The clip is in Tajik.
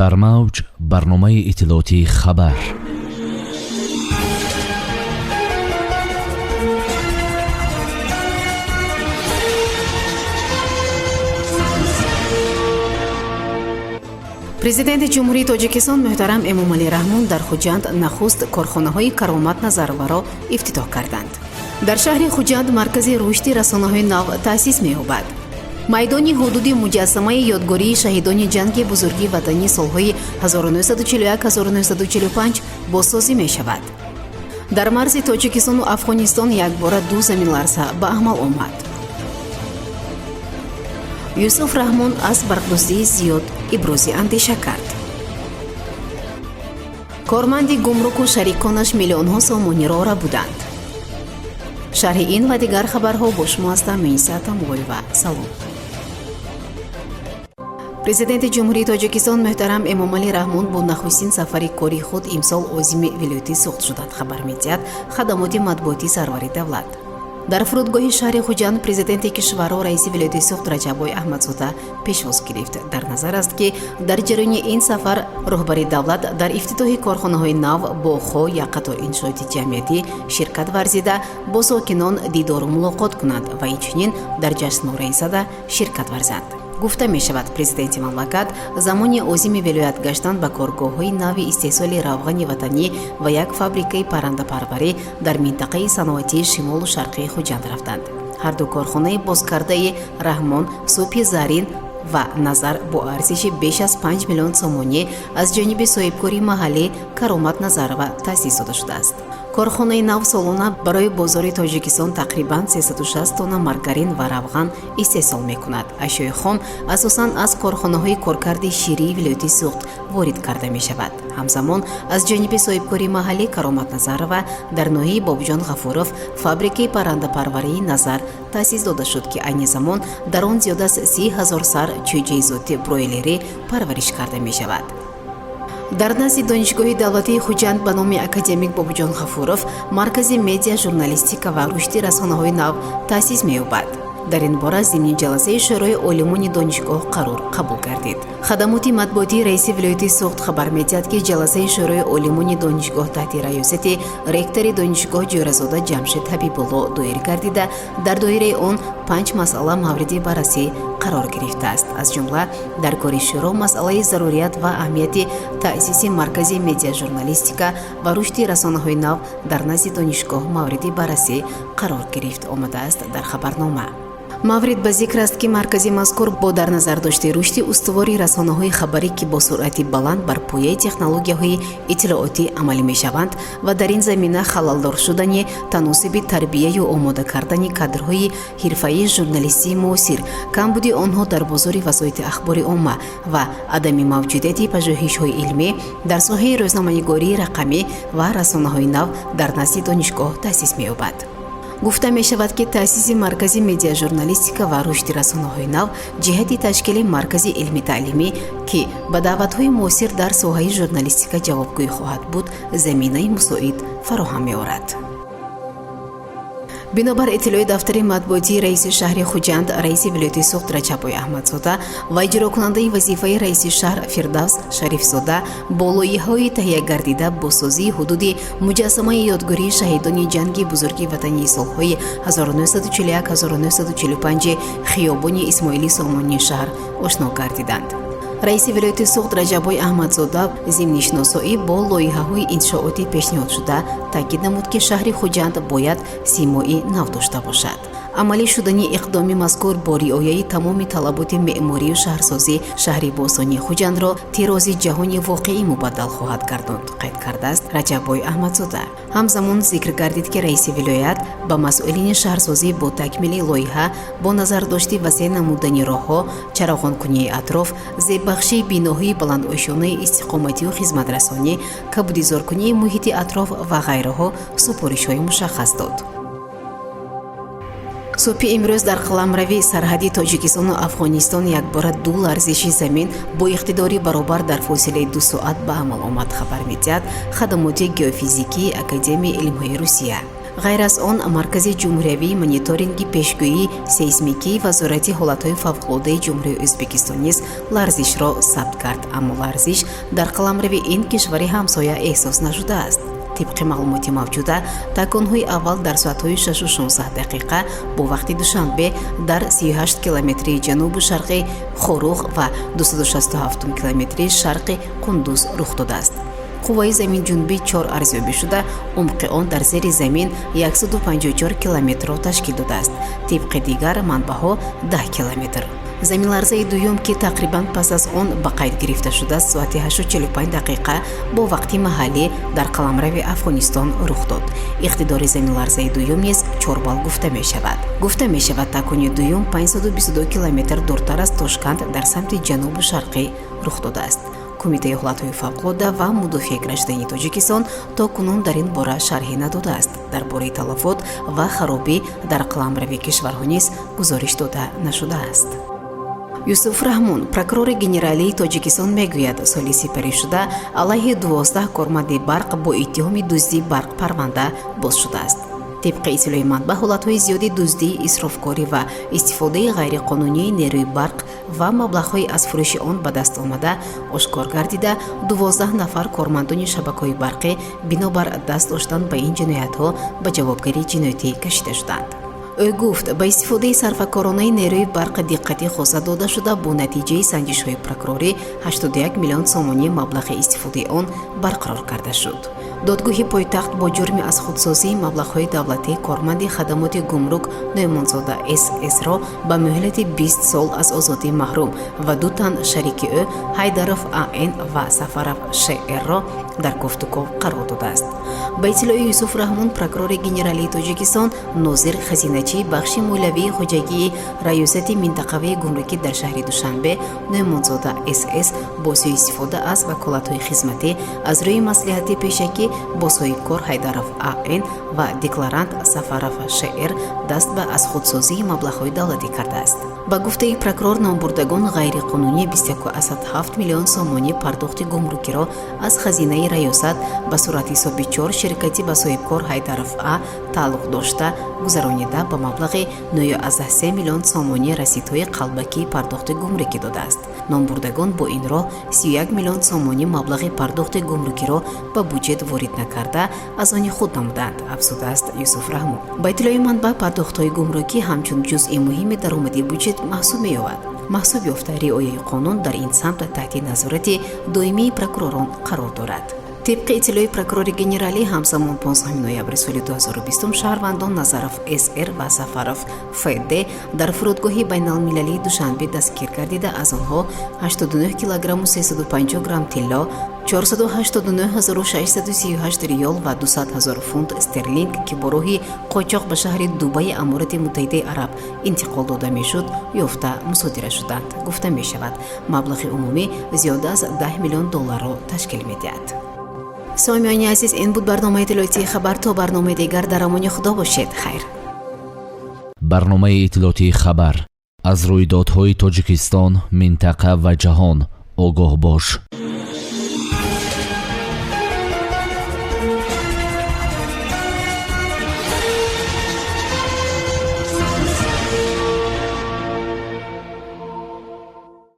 Дар мавҷ барномаи иттилоотии «Хабар». Президенти Ҷумҳурии Тоҷикистон муҳтарам Эмомалӣ Раҳмон дар Хуҷанд нахуст корхонаҳои Каромат Назароваро ифтитоҳ карданд. Дар шаҳри Хуҷанд маркази рушди расонаҳои нав таъсис меёбад. Майдони ҳудуди муҷассамаи ёдгории шаҳидони ҷанги бузурги ватанӣ солҳои 1941-1945 бозсозӣ мешавад. Дар марзи Тоҷикистону Афғонистон якбора ду заминларза ба амал омад. Юсуф Раҳмон аз барқдуздии зиёд ибрози андеша кард. Корманди гумруку шариконаш миллионҳо сомониро рабуданд. Шарҳи ин ва дигар хабарҳо бо шумо ҳастам, Муниса Тамоева. Салом. Президенти Ҷумҳурии Тоҷикистон муҳтарам Эмомалӣ Раҳмон бо нахустин сафари кори худ имсол озими вилояти Суғд шуданд, хабар медиҳад хадамоти матбуоти сарвари давлат. Дар фурудгоҳи шаҳри Хуҷанд президенти кишварро раиси вилояти Суғд Раҷаббой Аҳмадзода пешвоз гирифт. Дар назар аст, ки дар ҷараёни ин сафар роҳбари давлат дар ифтитоҳи корхонаҳои нав, боғҳо, як қатор иншооти ҷамъиятӣ ширкат варзида, бо сокинон дидору мулоқот кунанд ва инчунин дар ҷашнвораи Сада ширкат варзанд. Гуфта мешавад, президенти мамлакат замони озими вилоят гаштан ба коргоҳҳои нави истеҳсоли равғани ватанӣ ва як фабрикаи паррандапарварӣ дар минтақаи саноатии шимолу шарқии Хуҷанд рафтанд. Ҳарду корхонаи бозкардаи Раҳмон, Субҳи Зарин ва Назар бо арзиши беш аз 5 миллион сомонӣ аз ҷониби соҳибкори маҳаллӣ Каромат Назарова таъсис дода шудааст. Корхонаи нав солона барои бозори Тоҷикистон тақрибан 360 тонна маргарин ва равған истеҳсол мекунад. Ашёи хом асосан аз корхонаҳои коркарди ширии вилояти Суғд ворид карда мешавад. Ҳамзамон аз ҷониби соҳибкори маҳаллӣ Каромат Назарова дар ноҳияи Бобоҷон Ғафуров фабрикаи паррандапарварии Назар таъсис дода шуд, ки айни замон дар он зиёд аз 30 000 сар чӯҷаи зоти бройлерӣ парвариш карда мешавад. Дар назди Донишгоҳи давлатии Хуҷанд ба номи академик Бобоҷон Ғафуров маркази медиа журналистика ва рушди расонаҳои нав таъсис меёбад. Дар ин бора зимни ҷаласаи Шӯрои олимони донишгоҳ қарор қабул гардид. Хадамоти матбуотии раиси вилояти Суғд хабар медиҳад, ки ҷаласаи Шӯрои олимони донишгоҳ таҳти раёсати ректори донишгоҳ Ҷӯразода Ҷамшед Ҳабибулло доир гардида, дар доираи он панҷ масъала мавриди баррасӣ қарор гирифтааст. Аз ҷумла дар кори шӯро масъалаи зарурият ва аҳамияти таъсиси маркази медиажурналистика ва рушди расонаҳои нав дар назди донишгоҳ мавриди баррасӣ қарор гирифт, омадааст дар хабарнома. Маврид ба зикр аст, ки маркази мазкур бо дар назар дошти рушди устувори расонаҳои хабарӣ, ки бо суръати баланд бар пояи технологияҳои иттилоотӣ амалӣ мешаванд, ва дар ин замина халалдор шудани таносиби тарбияю омода кардани кадрҳои ҳирфаии журналистии муосир, камбуди онҳо дар бозори васоити ахбори омма ва адами мавҷудияти пажӯҳишҳои илмӣ дар соҳаи рӯзноманигории рақамӣ ва расонаҳои нав дар назди донишгоҳ таъсис меёбад. Гуфта мешавад, ки таъсиси маркази медиажурналистика ва рушди расонаҳои нав ҷиҳати ташкили маркази илми таълимӣ, ки ба даъватҳои муосир дар соҳаи журналистика ҷавобгӯӣ хоҳад буд, заминаи мусоид фароҳам меорад. Бинобар иттилои дафтари матбуотии раиси шаҳри Хуҷанд, раиси вилояти Суғд Раҷаббой Аҳмадзода ва иҷрокунандаи вазифаи раиси шаҳр Фирдавс Шарифзода бо лоиҳаҳои таҳиягардида бозсозии ҳудуди муҷассамаи ёдгории шаҳидони ҷанги бузурги ватании солҳои 1941-1945 хиёбони Исмоили Сомонии шаҳр ошно гардиданд. Раиси вилояти Суғд Раҷаббой Аҳмадзода зимни шиносоӣ бо лоиҳаҳои иншооти пешниҳодшуда таъкид намуд, ки шаҳри Хуҷанд бояд симои нав дошта бошад. Амалӣ шудани иқдоми мазкур бо риояи тамоми талаботи меъморию шаҳрсозӣ шаҳри бостонии Хуҷандро тирози ҷаҳони воқеӣ мубаддал хоҳад гардонд, қайд кардааст Раҷаббой Аҳмадзода. Ҳамзамон зикр гардид, ки раиси вилоят ба масъулини шаҳрсозӣ бо такмили лоиҳа бо назардошти васеъ намудани роҳҳо, чароғонкунии атроф, зеббахшии биноҳои баландошёнаи истиқоматию хизматрасонӣ, кабудизоркунии муҳити атроф ва ғайраҳо супоришҳои мушаххас дод. Субҳи имрӯз дар қаламрави сарҳади Тоҷикистону Афғонистон якбора ду ларзиши замин бо иқтидори баробар дар фосилаи 2 соат ба амал омад, хабар медиҳад хадамоти геофизикии Академияи илмҳои Русия. Ғайр аз он, Маркази ҷумҳуриявии мониторинги пешгӯии сейсмикии Вазорати ҳолатҳои фавқулодаи Ҷумҳурии Ӯзбекистон низ ларзишро сабт кард, аммо ларзиш дар қаламрави ин кишвари ҳамсоя эҳсос нашудааст. Тибқи маълумоти мавҷуда, таконҳои аввал дар соатҳои 6:16 дақиқа бо вақти Душанбе дар 38 километрии ҷанубу шарқи Хоруғ ва 267 километрии шарқи Қундуз рух додааст. Қувваи заминҷунбӣ 4 арзёбӣ шуда, умқи он дар зери замин 154 километрро ташкил додааст, тибқи дигар манбаъҳо 10 километр. Заминларзаи дуюм, ки тақрибан пас аз он ба қайд гирифта шудааст, соати 8:45 дақиқа бо вақти маҳаллӣ дар қаламрави Афғонистон рух дод. Иқтидори заминларзаи дуюм низ 4 балл гуфта мешавад. Гуфта мешавад, такони дуюм 522 километр дуртар аз Тошканд дар самти ҷанубу шарқӣ рух додааст. Кумитаи ҳолатҳои фавқулодда ва мудофиаи граждании Тоҷикистон то кунун дар ин бора шарҳе надодааст. Дар бораи талафот ва харобӣ дар қаламрави кишварҳо низ гузориш дода нашудааст. Юсуф Раҳмон, прокурори генералии Тоҷикистон, мегӯяд, соли сипаришуда алайҳи 12 корманди барқ бо иттиҳоми дуздии барқ парванда боз шудааст. Тибқи иттилои манбаъ, ҳолатҳои зиёди дуздӣ, исрофкорӣ ва истифодаи ғайриқонунии нерӯи барқ ва маблағҳои аз фурӯши он ба даст омада ошкор гардида, 12 нафар кормандони шабакаҳои барқӣ бинобар даст доштан ба ин ҷиноятҳо ба ҷавобгарии ҷиноятӣ кашида шуданд. Ӯ гуфт, ба истифодаи сарфакоронаи нерӯи барқ диққати хоса дода шуда, бо натиҷаи санҷишҳои прокурорӣ 81 миллион сомонӣ маблағи истифодаи он барқарор карда шуд. Додгоҳи пойтахт бо ҷурми аз худсозии маблағҳои давлатӣ корманди хадамоти гумрук Нӯъмонзода СС-ро ба муҳлати 20 сол аз озодӣ маҳрум ва ду тан шарики ӯ, Ҳайдаров АН ва Сафаров ШР-ро дар кофтуков қарор додааст. Ба иттилои Юсуф Раҳмон, прокурори генералии Тоҷикистон, нозир хазиначии бахши молиявии хоҷагии Раёсати минтақавии гумрукӣ дар шаҳри Душанбе Нӯъмонзода СС бо суистифода аз ваколатҳои хизматӣ аз рӯи маслиҳати пешакӣ бо соҳибкор Ҳайдаров АН ва декларант Сафаров ШР даст ба аз худсозии маблағҳои давлатӣ кардааст. Ба гуфтаи прокурор, номбурдагон ғайриқонунӣ 21,7 миллион сомонӣ пардохти гумрукиро аз хазинаи раёсат ба суратҳисоби чор ширкати ба соҳибкор Ҳайдаров А тааллуқ дошта гузаронида, ба маблағи 9,3 миллион сомонӣ расидҳои қалбакии пардохти гумрукӣ додааст. Номбурдагон бо ин роҳ 31 миллион сомонӣ маблағи пардохти гумрукиро ба буҷет ворид накарда, аз они худ намуданд, афзудааст Юсуф Раҳмон. Ба иттилои манбаъ, пардохтҳои гумрукӣ ҳамчун ҷузъи муҳими даромади буҷет маҳсуб меёбад. Маҳсуб ёфта, риояи қонун дар ин самт таҳти назорати доимии прокуророн қарор дорад. Тибқи иттилои прокурори генералӣ, ҳамзамон 15 ноябри соли 2020 шаҳрвандон Назаров СР ва Сафаров ФД дар фурудгоҳи байналмилалии Душанбе дастгир гардида, аз онҳо 89 килограмму 350 грамм тилло, 489 638 риёл ва 200 ҳазор фунт стерлинг, ки бо роҳи қочоқ ба шаҳри Дубаи Аморати Муттаҳидаи Араб интиқол дода мешуд, ёфта мусодира шуданд. Гуфта мешавад, маблағи умумӣ зиёда аз 10 миллион долларро ташкил медиҳад. Сомиёни азиз, ин буд барномаи иттилоотии «Хабар». То барномаи дигар дар амони Худо бошед, хайр. Барномаи иттилоотии «Хабар». Аз рӯйдодҳои Тоҷикистон, минтақа ва ҷаҳон огоҳ бош.